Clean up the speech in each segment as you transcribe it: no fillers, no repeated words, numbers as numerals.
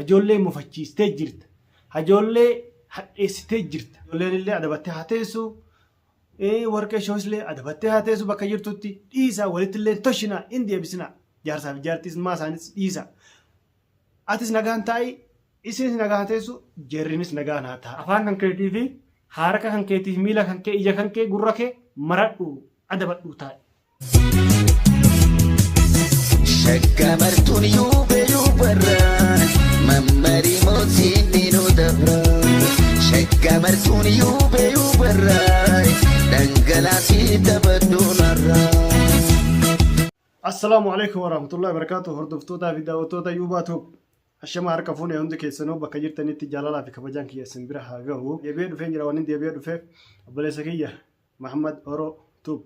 Hajoollee mufachiistee jirta. Hajoollee hadheessitee jirta. Ijoolleen illee adabattee haa teessu. Warqee shoos illee adabattee haa teessu bakka jirtutti dhiisaa walitti illee toshinaa hin deebisinaa. Jaarsaa fi jaartiis maa isaanis dhiisaa. Atis nagaan taa'i, isinis nagaan haa teessu, jarrinis nagaan haa taa'an. Afaan kan keetii fi harka kan keetii fi miila kan kee, ija kan kee, gurra kee maradhu adabadhuu taa'i. Shagga martuun yuube yuubarra mammarii mootiin ni nu dabra. Shagga martuun yuube yuubarra dhangalaasii taphadhuun har'a. Assalaamu alaikum warahmatullahi wabarakatuh hordoftootaa fi daawwattoota Yuubaa Tube. Ashama harka fuune hundi keessanuu bakka jirtanitti jaalalaa fi kabajaan kiyya isin bira haa gahu. Deebi'ee dhufeen jira waan deebi'ee dhufeef obboleessa kiyya Muhammad Oro Tube.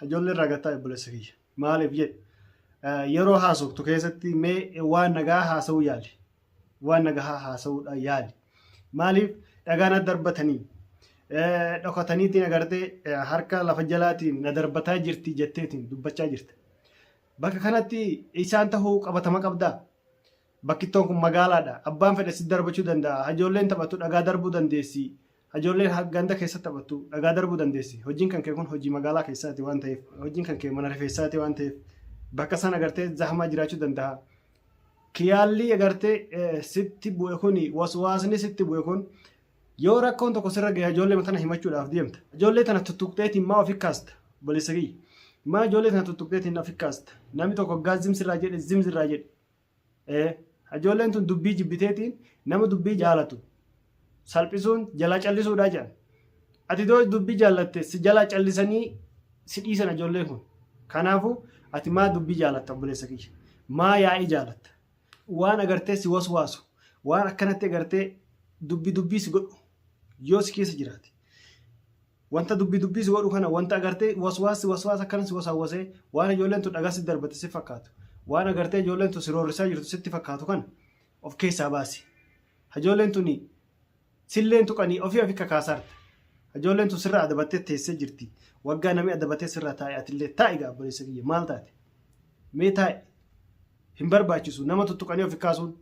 Ijoollee irraa gattaa obboleessa kiyya. Maaliif jedhe yeroo haasoftu keessatti mee waan nagaa haasa'uu yaali. Waan nagahaa haasa'uudha yaali. Maaliif dhagaa na darbatanii dhokataniitiin agartee harka lafa jalaatiin na darbataa jirti jetteetiin dubbachaa jirta. Bakka kanatti isaan tahuu qabatama qabdaa? Bakkittoon kun magaalaadha. Abbaan fedhe si darbachuu danda'a. Hajoolleen taphattu dhagaa darbuu dandeessi. Hajoolleen ganda keessa taphattu dhagaa darbuu dandeessi. Hojiin kan kee kun hojii magaalaa keessaati waan ta'eef, hojiin kan kee mana rifeensaati waan ta'eef, bakka san agartee zahmaa jiraachuu danda'a. Kiyaalli agartee sitti bu'e kun, waswaasni sitti bu'e kun yoo rakkoon tokko sirra gahe ijoollee tana himachuudhaaf deemta. Ijoollee tana tuttuqxeetiin maa ofi kaasta? Obboleessa kiyya. Maa ijoollee tana tuttuqxeetiin ofi kaasta? Namni tokko hoggaa zim sirraa jedhe zim sirraa jedhe. Ee, ijoolleen tun dubbii jibbiteetiin nama dubbii jaalatu salphisuun jalaa callisuudhaa jedhan. Ati doo dubbii jaallatte si jalaa callisanii si dhiisan ijoolleen kun. Kanaafuu ati maa dubbii jaalatta obboleessa kiyya? Maa yaa'ii jaalatta? Waan agartee si waswaasu, waan akkanatti agartee dubbi dubbii si godhu yoo si keessa jiraate. Wanta dubbi dubbii si godhu kana wanta agartee waswaassi waswaasa akkana si wasaawwasee waan ijoolleen tun dhagaa si darbate si fakkaatu waan agartee ijoolleen tun si roorrisaa jirtu sitti fakkaatu kana of keessaa baasi. Ijoolleen tuni silleen tuqanii ofii ofi kakaasaarta. Ijoolleen tun sirraa adabattee teessee jirti. Waggaa namni adabatee sirraa taa'e atillee taa'i gaa obboleessa kiyya maal taate? Mee taa'i. Hin barbaachisu nama tuttuqanii ofi kaasuun.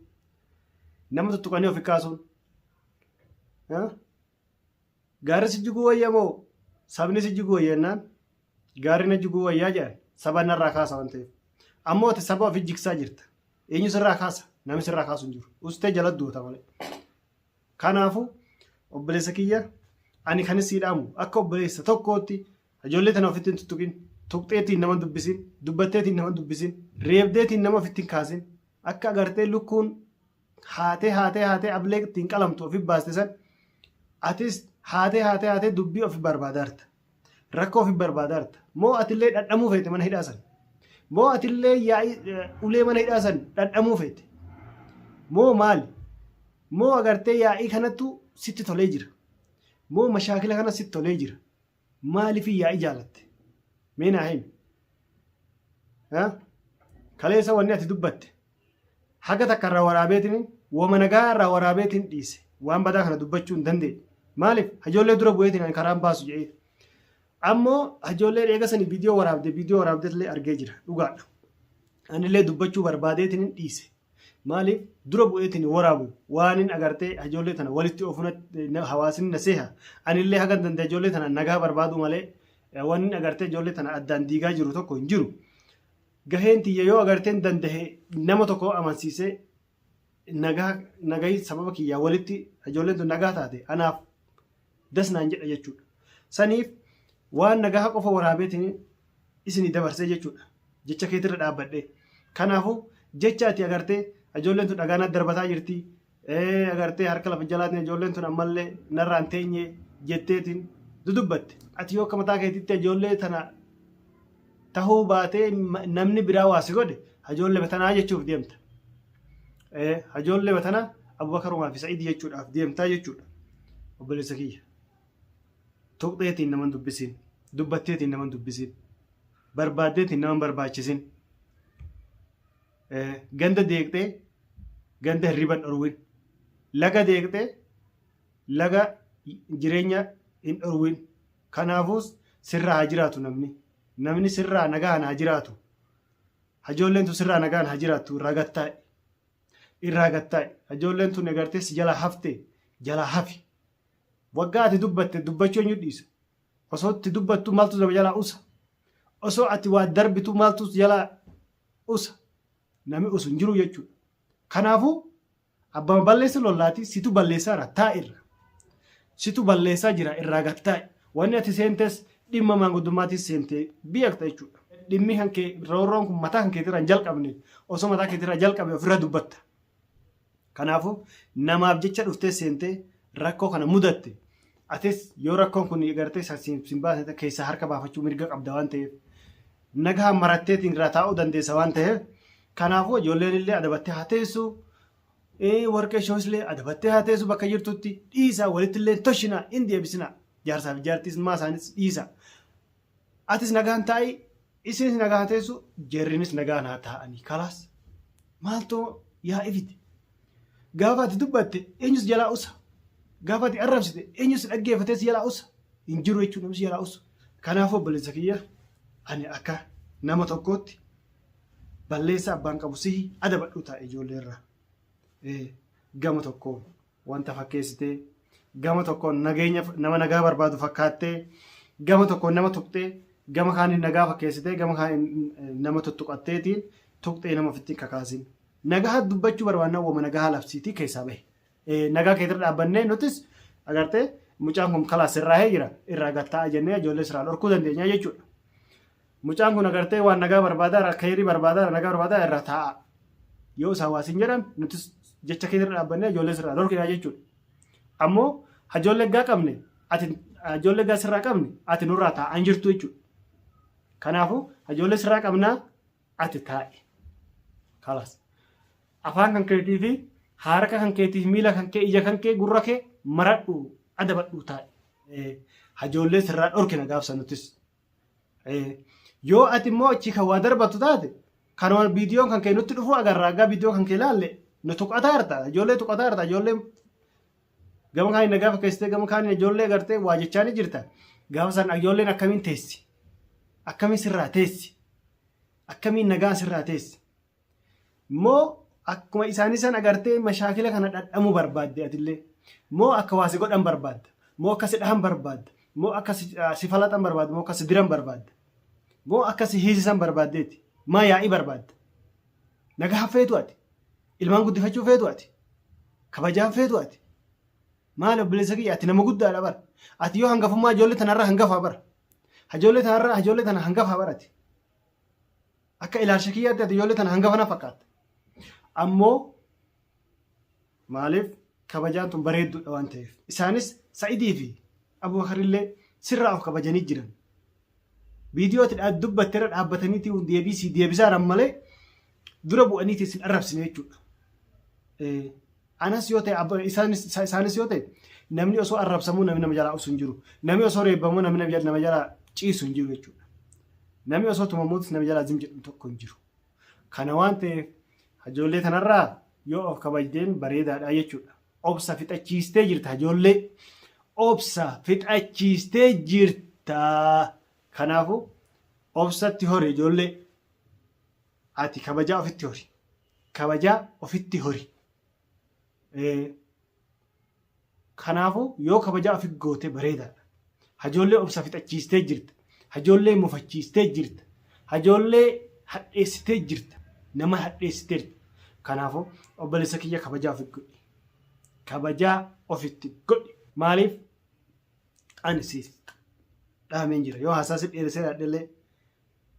Nama tuttuqanii ofi kaasuun. Gaarri si jiguu wayya moo sabni si jiguu wayya jennaan gaarri na jiguu wayyaa jedhan saba narraa kaasa waan ta'eef. Ammoo ati saba ofii jigsaa jirta. Eenyu sirraa kaasa? Namni sirraa kaasu hin jiru. Ustee jala duuta malee. Kanaafuu obboleessa kiyya ani kan sii dhaamu akka obboleessa tokkootti ijoollee tana ofitti hin tuttuqin, tuqxeetiin nama hin dubbisin, dubbatteetiin nama hin dubbisin, reebdeetiin nama ofitti hin kaasin. Akka agartee lukkuun haatee haatee haatee ablee ittiin qalamtu ofi baaste san atis haatee haatee haatee dubbii ofi barbaadaarta. Rakkoo ofi barbaadaarta. Moo atillee dhadhamuu feete mana hidhaa san. Moo atillee yaa'ii ulee mana hidhaa san dhadhamuu feete. Moo maali? Moo agartee yaa'ii kanattu sitti tolee jira. Moo mashaakila kana sitti tolee jira. Maaliif yaa'ii jaalatte? Mee naa himi. Kaleessa wanni ati dubbatte Haga takka irraa waraabeetiin woma nagaa irraa waraabeetiin dhiise. Waan badaa kana dubbachuu hin dandeenye. Maaliif? Hajoollee dura bu'eetiin ani karaan baasu jedhee. Ammoo hajoolleen eega sanii viidiyoo waraabde viidiyoo waraabdeetillee argee jira. Dhugaadha. Anillee dubbachuu barbaadeetiin dhiise. Maaliif? Dura bu'eetiin waraabu waanin agartee hajoollee tana walitti oofu hawaasni na seeha. Anillee haga danda'e ijoollee tana nagaa barbaadu malee wanni agartee ijoollee tana addaan diigaa jiru tokko hin jiru. Gaheen tiyya yoo agarteen dandahe nama tokko amansiisee nagaa nagayi sababa kiyyaa walitti ijoolleen tun nagaa taate anaaf das naan jedha jechuudha. Saniif waan nagaa qofa waraabeetiin isinii dabarsee jechuudha. Jecha keetirra dhaabbadhee. Kanaafuu jecha ati agartee ijoolleen tun dhagaa natti darbataa jirti. Agartee harka lafa jalaatiin ijoolleen tun ammallee narraan teenye jetteetiin dudubbatte. Ati yoo akka mataa keetitti ijoollee tana tahuu baatee namni biraa waa si godhe ijoollee tanaa jechuuf deemta. Ijoollee tana Abubakarumaa fi Sa'id jechuudhaaf deemtaa jechuudha. Obboleessa kiyya. Tuqxeetiin nama hin dubbisiin. Dubbatteetiin nama hin dubbisiin. Barbaaddeetiin nama hin barbaachisin. Ganda deeqxee ganda hirriba hin dhorwin. Laga deeqxee laga jireenya hin dhorwin. Kanaafuus sirraa haa jiraatu namni. Namni sirraa nagaan haa jiraatu. Hajoolleen tun sirraa nagaan haa jiraattu irraa gattaa'i. Irraa gattaa'i. Ijoolleen tun agartee si jalaa hafte jalaa hafi. Waggaa ati dubbatte dubbachuu eenyu dhiisa? Osoo itti dubbattu maaltu nama jalaa usa? Osoo ati waa darbitu maaltu jalaa usa? Nami usu hin jiru jechuudha. Kanaafuu abbama balleessu lollaati situ balleessaara taa'irra. Situ balleessaa jira irraa gattaa'i. Wanni ati seentes dhimma maanguddummaatis seentee beekta jechuudha. Dhimmi kan kee roorroon kun mataa kan keetirraa hin jalqabne osoo mataa keetirraa jalqabe ofirra dubbatta. Kanaafuu namaaf jecha dhuftee seentee rakkoo kana mudatte atis yoo rakkoon kun gartee sin baasne keessaa harka baafachuu mirga qabda waan ta'eef nagaa maratteetiin irraa taa'uu dandeessa waan ta'eef kanaafuu ijoolleen illee adabattee haa teessu warqee shoos illee adabattee haa teessu bakka jirtutti dhiisaa walitti illee toshinaa hin deebisinaa jaarsaa fi jaartiis maa isaanis dhiisaa atis nagaan taa'i isinis nagaa haa teessu jerrinis nagaan haa taa'anii kalaas maaltu yaa ifite gaafa ati dubbatte eenyus jalaa usa gaafa ati arrabsite eenyus dhaggeeffatee si jalaa usa hin jiru jechuudha namni si jalaa usu kanaafuu obboleessa kiyya ani akka nama tokkootti balleessa abbaan qabu sihi adabadhu taa'e ijoollee irraa gama tokkoon wanta fakkeessitee gama tokkoon nageenya nama nagaa barbaadu fakkaattee gama tokkoon nama tuqxee gama kaaniin nagaa fakkeessitee gama kaaniin nama tuttuqatteetiin tuqxee nama ofitti hin kakaasin. Nagaa dubbachuu barbaannaa wama nagaa labsiitii keessaa bahe. Nagaa keetirra dhaabbannee nutis agartee mucaan kun kalaas sirraahee jira irraa gattaa'a jennee ijoollee sirraa dhorkuu dandeenya jechuudha. Mucaan kun agartee waan nagaa barbaadaa keerii barbaadaa nagaa barbaadaa irraa taa'a. Yoo isaan waa siin jedhan nutis jecha keetirra dhaabbannee ijoollee sirraa dhorkina jechuudha. Ammoo ijoollee gaa qabne ati ijoollee gaa sirraa qabne ati nurraa taa'an jirtu jechuudha. Kanaafuu ijoollee sirraa qabnaa ati taa'i. Kalaas. Afaan kan keetii fi harka kan keetii fi miila kan kee ija kan kee gurra kee maradhu adabadhu taa'i. Ijoollee sirraa dhorkina gaafsa nutis. Yoo ati immoo achi kan waa darbatu taate kanuma viidiyoon kan kee nutti dhufu agarra aggaa viidiyoo kan kee ilaalle nu tuqataa jirta ijoollee tuqataa jirta ijoollee gama kaaniin nagaa fakkeessitee gama kaaniin ijoollee agartee waa jechaa ni jirta gaafa san ijoolleen akkamiin teessi akkamiin sirraa teessi akkamiin nagaa sirraa teessi Moo akkuma isaanii san agartee mashaakila kana dhadhamuu barbaadde atillee? Moo akka waa si godhan barbaadda? Moo akka si dhahan barbaadda? Moo akka si falaxan barbaadda? Moo akka si diran barbaadda? Moo akka si hiisisan barbaaddeeti? Maa yaa'ii barbaadda? Nagaa feetu ati? Ilmaan guddifachuu feetu ati? Kabajaan feetu ati? Maali obboleessa kiyya ati nama guddaadha bara. Ati yoo hangafummaa ijoollee tanarra hangafaa bara. Ijoollee tanarra ijoollee tana hangafaa bara ati. Akka ilaalcha kiyyaatti ati ijoollee tana hangafa na fakkaatta. Ammoo maaliif kabajaan tun bareedduudha waan ta'eef. Isaanis Sa'idii fi Abubakarillee sirraa of kabajanii jiran. Viidiyoo ati dubbatte irra dhaabbataniiti deebii sii deebisaaran malee dura bu'aniiti sin arrabsine jechuudha. Anas yoo ta'e isaanis yoo ta'e namni osoo arrabsamuu namni nama jalaa usu hin jiru. Namni osoo reebamuu namni nama jalaa ciisu hin jiru jechuudha. Namni osoo tumamuutis nama jalaa zim jedhu tokko hin jiru. Kana waan ta'eef ijoollee tanarraa yoo of kabajdeen bareedaadha jechuudha. Obsa fixachiistee jirta ijoollee. Obsa fixachiistee jirta. Kanaafuu obsatti hori ijoollee. Ati kabajaa ofitti hori. Kabajaa ofitti hori. Kanaafuu yoo kabajaa ofi goote bareedaadha. Hajoollee obsa fixachiistee jirta. Hajoollee mufachiistee jirta. Hajoollee hadheessitee jirta. Nama hadheessiteerta. Kanaafuu obboleessa kiyya kabajaa ofi godhi. Kabajaa ofitti godhi. Maaliif ani siif dhaameen jira. Yoo haasaa si dheeressee dhaadhellee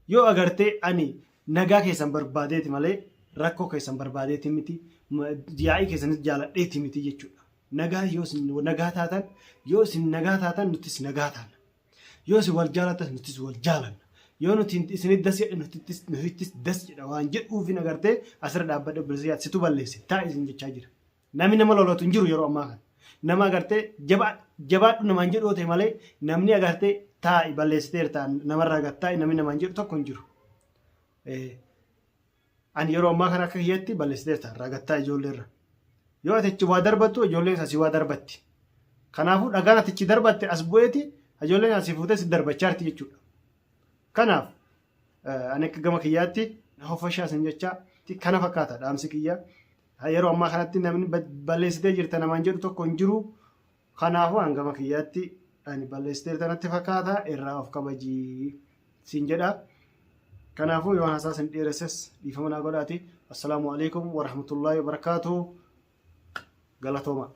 Yoo agartee ani nagaa keessan barbaadeeti malee rakkoo keessan barbaadeeti miti yaa'ii keessanis jaaladheeti miti jechuudha. Nagaa yoo isin nagaa taatan yoo isin nagaa taatan nutis nagaa taana. Yoo isin wal jaalatan nutis wal jaalanna. Yoo nuti isinit das jedhe nutittis nutittis das jedha waan jedhuufin agartee asirra dhaabbadhe obboleessa yaad situ balleesse taa'i isin jechaa jira. Namni nama lolatu hin jiru yeroo ammaa kana. Nama agartee jabaadhu namaan jedhu yoo ta'e malee namni agartee taa'i balleessiteerta namarraa gad taa'i namni namaan jedhu tokko hin jiru. Ani yeroo ammaa kana akka kiyyatti balleessiteerta irraa gad taa'i ijoolleerra. Yoo ati achi waa darbattu ijoolleen asii waa darbatti. Kanaafuu dhagaan ati achi darbatte as bu'eeti ijoolleen asii fuutee si darbachaa jirti jechuudha. Kanaaf ani akka gama kiyyaatti na hofashaa isin jechaa kana fakkaata dhaamsi kiyya. Yeroo ammaa kanatti namni balleessitee jirta namaan jedhu tokko hin jiru. Kanaafuu hangama kiyyaatti ani balleessitee natti fakkaata, irraa of kabajii siin jedha. Kanaafuu yoo haasaa sin dheeresses dhiifama naa godhaati. Assalaamu alaikum warahmatullaahi wabarakaatuh. Galatooma.